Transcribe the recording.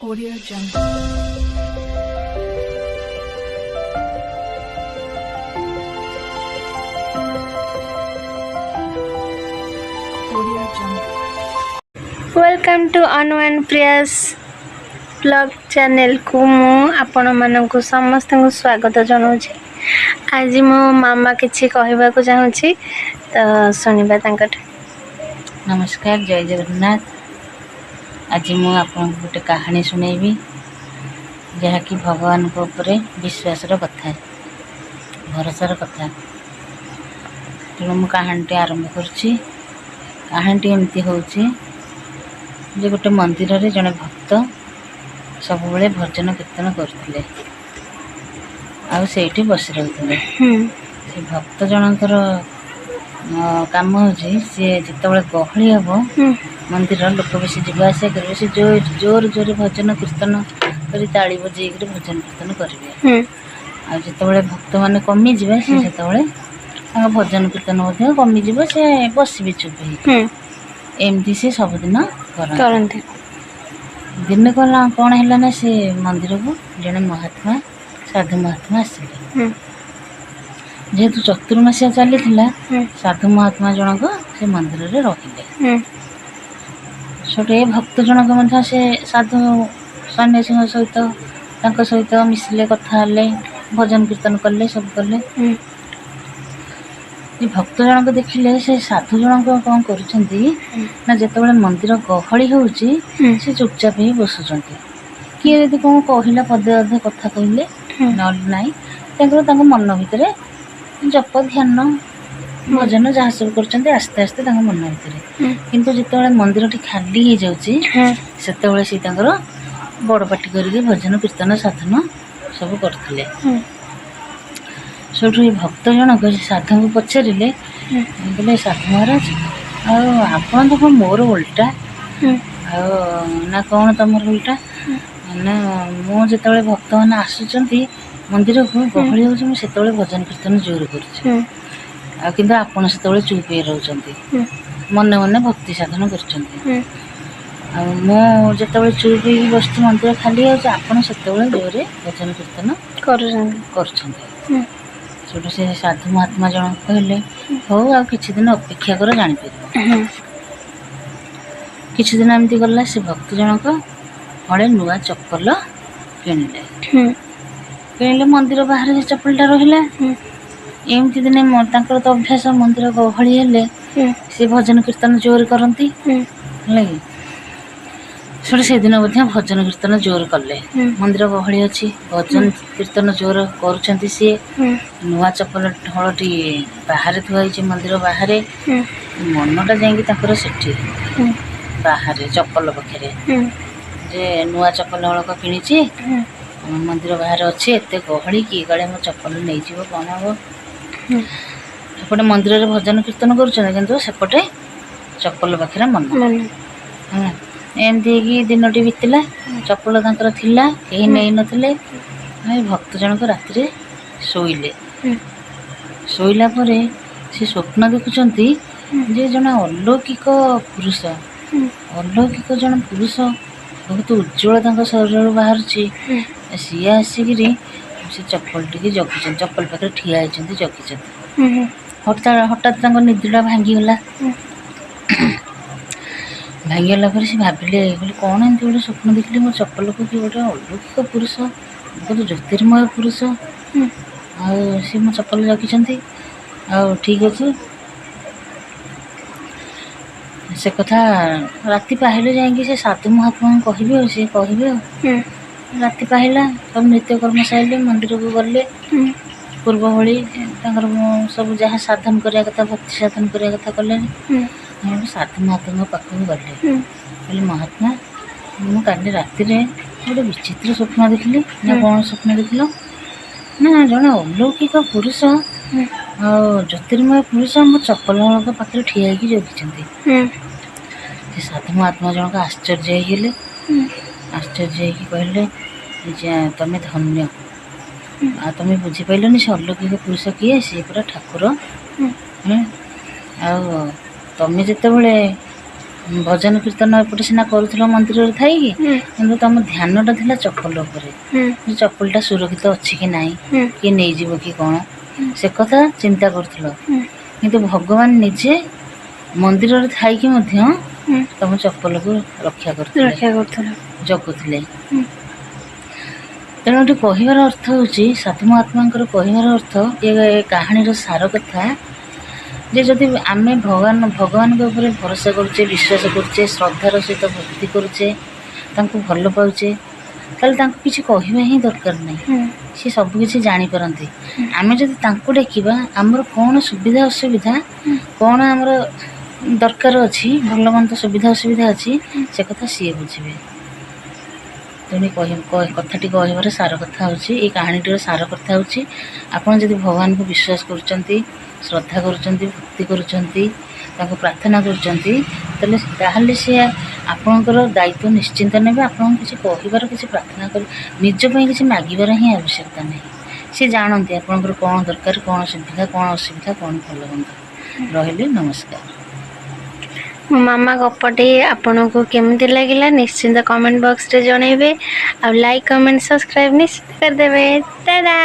Audio Jungle. Audio Jungle. Welcome to Anu and Priya's vlog ଚ୍ୟାନେଲକୁ ମୁଁ ଆପଣମାନଙ୍କୁ ସମସ୍ତଙ୍କୁ ସ୍ୱାଗତ ଜଣାଉଛି। ଆଜି ମୋ ମାମା କିଛି କହିବାକୁ ଚାହୁଁଛି, ତ ଶୁଣିବା ତାଙ୍କଠୁ। ନମସ୍କାର, ଜୟ ଜଗନ୍ନାଥ। ଆଜି ମୁଁ ଆପଣଙ୍କୁ ଗୋଟେ କାହାଣୀ ଶୁଣେଇବି, ଯାହାକି ଭଗବାନଙ୍କ ଉପରେ ବିଶ୍ୱାସର କଥା, ଭରସାର କଥା। ତେଣୁ ମୁଁ କାହାଣୀଟି ଆରମ୍ଭ କରୁଛି। କାହାଣୀଟି ଏମିତି ହେଉଛି ଯେ ଗୋଟେ ମନ୍ଦିରରେ ଜଣେ ଭକ୍ତ ସବୁବେଳେ ଭଜନ କୀର୍ତ୍ତନ କରୁଥିଲେ ଆଉ ସେଇଠି ବସି ରହୁଥିଲେ। ସେ ଭକ୍ତ ଜଣଙ୍କର କାମ ହେଉଛି, ସିଏ ଯେତେବେଳେ ଗହଳି ହେବ, ମନ୍ଦିର ଲୋକ ବେଶୀ ଯିବା ଆସିବା କରିବେ, ସେ ଜୋର ଜୋରେ ଭଜନ କୀର୍ତ୍ତନ କରି, ତାଳି ବଜେଇକିରି ଭଜନ କୀର୍ତ୍ତନ କରିବେ। ଆଉ ଯେତେବେଳେ ଭକ୍ତମାନେ କମିଯିବେ, ସେ ସେତେବେଳେ ତାଙ୍କ ଭଜନ କୀର୍ତ୍ତନ ମଧ୍ୟ କମିଯିବ, ସେ ବସିବେ ଚୁପ୍ ହେଇକି। ଏମିତି ସେ ସବୁଦିନ କରନ୍ତି। କରନ୍ତି। ଦିନେ କ'ଣ ହେଲା ନା, ସେ ମନ୍ଦିରକୁ ଜଣେ ମହାତ୍ମା, ସାଧୁ ମହାତ୍ମା ଆସିଲେ। ଯେହେତୁ ଚତୁର୍ମାସିଆ ଚାଲିଥିଲା, ସାଧୁ ମହାତ୍ମା ଜଣକ ସେ ମନ୍ଦିରରେ ରହିଲେ। ସେଠୁ ଏ ଭକ୍ତ ଜଣକ ମଧ୍ୟ ସେ ସାଧୁ ସନ୍ନ୍ୟାସୀଙ୍କ ସହିତ, ତାଙ୍କ ସହିତ ମିଶିଲେ, କଥା ହେଲେ, ଭଜନ କୀର୍ତ୍ତନ କଲେ, ସବୁ କଲେ। ଏ ଭକ୍ତ ଜଣକ ଦେଖିଲେ, ସେ ସାଧୁ ଜଣକ କ'ଣ କରୁଛନ୍ତି ନା, ଯେତେବେଳେ ମନ୍ଦିର ଗହଳି ହେଉଛି, ସେ ଚୁପଚାପ ହେଇ ବସୁଛନ୍ତି। କିଏ ଯଦି କ'ଣ କହିଲା, ପଦେ ଅଧେ କଥା କହିଲେ, ନହେଲେ ନାହିଁ। ତାଙ୍କର ତାଙ୍କ ମନ ଭିତରେ ଜପ, ଧ୍ୟାନ, ଭଜନ ଯାହା ସବୁ କରୁଛନ୍ତି ଆସ୍ତେ ଆସ୍ତେ ତାଙ୍କ ମନ ଭିତରେ। କିନ୍ତୁ ଯେତେବେଳେ ମନ୍ଦିରଟି ଖାଲି ହେଇଯାଉଛି, ସେତେବେଳେ ସେ ତାଙ୍କର ବଡ଼ ପାଟି କରିକି ଭଜନ କୀର୍ତ୍ତନ ସାଧନ ସବୁ କରୁଥିଲେ। ସେଠୁ ଏ ଭକ୍ତ ଜଣକ ସେ ସାଧୁଙ୍କୁ ପଚାରିଲେ, କହିଲେ, "ସାଧୁ ମହାରାଜ, ଆଉ ଆପଣ ତ କ'ଣ ମୋର ଓଲଟା।" ଆଉ ନା, "କ'ଣ ତମର ଓଲଟା?" ନା, "ମୁଁ ଯେତେବେଳେ ଭକ୍ତମାନେ ଆସୁଛନ୍ତି ମନ୍ଦିରକୁ, ଗହଳି ହେଉଛି, ମୁଁ ସେତେବେଳେ ଭଜନ କୀର୍ତ୍ତନ ଜୋର କରୁଛି, ଆଉ କିନ୍ତୁ ଆପଣ ସେତେବେଳେ ଚୁପ୍ ହେଇ ରହୁଛନ୍ତି, ମନେ ମନେ ଭକ୍ତି ସାଧନ କରୁଛନ୍ତି। ଆଉ ମୁଁ ଯେତେବେଳେ ଚୁପ୍ ହେଇକି ବସିଛି, ମନ୍ଦିର ଖାଲି ଯାଉଛି, ଆପଣ ସେତେବେଳେ ଜୋରେ ଭଜନ କୀର୍ତ୍ତନ କରୁଛନ୍ତି।" କରୁଛନ୍ତି। ସେଠୁ ସେ ସାଧୁ ମହାତ୍ମା ଜଣକ କହିଲେ, "ହଉ, ଆଉ କିଛି ଦିନ ଅପେକ୍ଷା କର, ଜାଣିପାରିବ।" କିଛି ଦିନ ଏମିତି ଗଲା। ସେ ଭକ୍ତ ଜଣକ ହଳେ ନୂଆ ଚପଲ କିଣିଲେ। କିଣିଲେ, ମନ୍ଦିର ବାହାରେ ସେ ଚପଲଟା ରହିଲା। ଏମିତି ଦିନେ ତାଙ୍କର ତ ଅଭ୍ୟାସ, ମନ୍ଦିର ଗହଳି ହେଲେ ସେ ଭଜନ କୀର୍ତ୍ତନ ଜୋର କରନ୍ତି। ହେଲା କି? ସେଠୁ ସେଦିନ ମଧ୍ୟ ଭଜନ କୀର୍ତ୍ତନ ଜୋର କଲେ। ମନ୍ଦିର ଗହଳି ଅଛି, ଭଜନ କୀର୍ତ୍ତନ ଜୋର କରୁଛନ୍ତି ସିଏ। ନୂଆ ଚପଲ ହଳଟି ବାହାରେ ଥୁଆ ହେଇଛି, ମନ୍ଦିର ବାହାରେ। ମନଟା ଯାଇକି ତାଙ୍କର ସେଠି ବାହାରେ ଚପଲ ପାଖରେ, ଯେ ନୂଆ ଚପଲ ହଳକ କିଣିଛି, ମନ୍ଦିର ବାହାରେ ଅଛି, ଏତେ ଗହଳି, କିଏ କାଳେ ମୋ ଚପଲ ନେଇଯିବ, କ'ଣ ହବ? ଏପଟେ ମନ୍ଦିରରେ ଭଜନ କୀର୍ତ୍ତନ କରୁଛନ୍ତି, କିନ୍ତୁ ସେପଟେ ଚପଲ ପାଖରେ ମନ। ମନ। ହେଲା, ଏମିତି ହେଇକି ଦିନଟି ବିତିଲା। ଚପଲ ତାଙ୍କର ଥିଲା, କେହି ନେଇନଥିଲେ। ଏ ଭକ୍ତ ଜଣକ ରାତିରେ ଶୋଇଲେ। ଶୋଇଲା ପରେ ସେ ସ୍ୱପ୍ନ ଦେଖୁଛନ୍ତି ଯେ ଜଣେ ଅଲୌକିକ ପୁରୁଷ, ଅଲୌକିକ ଜଣେ ପୁରୁଷ, ବହୁତ ଉଜ୍ଜଳ ତାଙ୍କ ଶରୀରରୁ ବାହାରୁଛି। ସିଏ ଆସିକିରି ସେ ଚପଲ ଟିକେ ଜଗିଛନ୍ତି, ଚପଲ ପାଖରେ ଠିଆ ହେଇଛନ୍ତି, ଜଗିଛନ୍ତି। ହଠାତ୍ ହଠାତ୍ ତାଙ୍କ ନିଦଟା ଭାଙ୍ଗିଗଲା। ଭାଙ୍ଗିଗଲା ପରେ ସେ ଭାବିଲେ, କହିଲେ, "କ'ଣ ଏମିତି ଗୋଟେ ସ୍ୱପ୍ନ ଦେଖିଲି? ମୋ ଚପଲକୁ କିଏ ଗୋଟେ ଅଲୌକିକ ପୁରୁଷ, ବହୁତ ଜ୍ୟୋତିର୍ମୟ ପୁରୁଷ, ଆଉ ସେ ମୋ ଚପଲ ଜଗିଛନ୍ତି। ଆଉ ଠିକ୍ ଅଛି, ସେ କଥା ରାତି ପାହିଲେ ଯାଇକି ସେ ସାଧୁ ମହାତ୍ମାଙ୍କୁ କହିବି, ଆଉ ସିଏ କହିବେ।" ଆଉ ରାତି ପାହିଲା, ସବୁ ନିତ୍ୟକର୍ମ ସାରିଲେ, ମନ୍ଦିରକୁ ଗଲେ। ପୂର୍ବ ଭଳି ତାଙ୍କର ସବୁ ଯାହା ସାଧନ କରିବା କଥା, ଭକ୍ତି ସାଧନ କରିବା କଥା କଲେ। ସାଧୁ ମହାତ୍ମାଙ୍କ ପାଖକୁ ଗଲେ। କହିଲେ, "ମହାତ୍ମା, ମୁଁ କାଲି ରାତିରେ ଗୋଟେ ବିଚିତ୍ର ସ୍ୱପ୍ନ ଦେଖିଲି।" ନା, "କ'ଣ ସ୍ୱପ୍ନ ଦେଖିଲ?" ନା, ଜଣେ ଅଲୌକିକ ପୁରୁଷ ଆଉ ଜ୍ୟୋତିର୍ମୟ ପୁରୁଷ ମୋ ଚପଲ ହଳକ ପାଖରେ ଠିଆ ହେଇକି ଜଗିଛନ୍ତି। ସେ ସାଧୁ ମହାତ୍ମା ଜଣକ ଆଶ୍ଚର୍ଯ୍ୟ ହେଇଗଲେ। ଆଶ୍ଚର୍ଯ୍ୟ ହେଇକି କହିଲେ ଯେ, "ତମେ ଧନ୍ୟ। ଆଉ ତମେ ବୁଝିପାରିଲନି ସେ ଅଲୌକିକ ପୁରୁଷ କିଏ? ସିଏ ପୁରା ଠାକୁର। ଆଉ ତମେ ଯେତେବେଳେ ଭଜନ କୀର୍ତ୍ତନ ଏପଟେ ସିନା କରୁଥିଲ ମନ୍ଦିରରେ ଥାଇକି, କିନ୍ତୁ ତମ ଧ୍ୟାନଟା ଥିଲା ଚପଲ ଉପରେ, ଯେ ଚପଲଟା ସୁରକ୍ଷିତ ଅଛି କି ନାହିଁ, କିଏ ନେଇଯିବ କି କ'ଣ, ସେ କଥା ଚିନ୍ତା କରୁଥିଲ। କିନ୍ତୁ ଭଗବାନ ନିଜେ ମନ୍ଦିରରେ ଥାଇକି ମଧ୍ୟ ତମ ଚପଲକୁ ରକ୍ଷା କରୁଥିଲେ, ରକ୍ଷା କରୁଥିଲ, ଜଗୁଥିଲେ। ତେଣୁ ଏଠି କହିବାର ଅର୍ଥ ହେଉଛି, ସାଧୁ ମହାତ୍ମାଙ୍କର କହିବାର ଅର୍ଥ, ଏ କାହାଣୀର ସାର କଥା ଯେ ଯଦି ଆମେ ଭଗବାନଙ୍କ ଉପରେ ଭରସା କରୁଛେ, ବିଶ୍ୱାସ କରୁଛେ, ଶ୍ରଦ୍ଧାର ସହିତ ଭକ୍ତି କରୁଛେ, ତାଙ୍କୁ ଭଲ ପାଉଛେ, ତାହେଲେ ତାଙ୍କୁ କିଛି କହିବା ହିଁ ଦରକାର ନାହିଁ। ସେ ସବୁକିଛି ଜାଣିପାରନ୍ତି। ଆମେ ଯଦି ତାଙ୍କୁ ଡାକିବା, ଆମର କ'ଣ ସୁବିଧା ଅସୁବିଧା, କ'ଣ ଆମର ଦରକାର ଅଛି, ଭଲ ମନ୍ଦ ସୁବିଧା ଅସୁବିଧା ଅଛି, ସେ କଥା ସିଏ ବୁଝିବେ। ତେଣୁ କଥାଟି କହିବାର ସାର କଥା ହେଉଛି, ଏଇ କାହାଣୀଟିର ସାର କଥା ହେଉଛି, ଆପଣ ଯଦି ଭଗବାନଙ୍କୁ ବିଶ୍ୱାସ କରୁଛନ୍ତି, ଶ୍ରଦ୍ଧା କରୁଛନ୍ତି, ଭକ୍ତି କରୁଛନ୍ତି, ତାଙ୍କୁ ପ୍ରାର୍ଥନା କରୁଛନ୍ତି, ତାହେଲେ ସିଏ ଆପଣଙ୍କର ଦାୟିତ୍ୱ ନିଶ୍ଚିନ୍ତ ନେବେ। ଆପଣଙ୍କୁ କିଛି କହିବାର, କିଛି ପ୍ରାର୍ଥନା କରି ନିଜ ପାଇଁ କିଛି ମାଗିବାର ହିଁ ଆବଶ୍ୟକତା ନାହିଁ। ସେ ଜାଣନ୍ତି ଆପଣଙ୍କର କ'ଣ ଦରକାର, କ'ଣ ସୁବିଧା, କ'ଣ ଅସୁବିଧା, କ'ଣ ଭଲ ମନ୍ଦ। ରହିଲି, ନମସ୍କାର। ମୋ ମାମା ଗପଟି ଆପଣଙ୍କୁ କେମିତି ଲାଗିଲା ନିଶ୍ଚିନ୍ତ କମେଣ୍ଟ ବକ୍ସରେ ଜଣାଇବେ ଆଉ ଲାଇକ୍, କମେଣ୍ଟ, ସବସ୍କ୍ରାଇବ୍ ନିଶ୍ଚିତ କରିଦେବେ। ଟାଟା।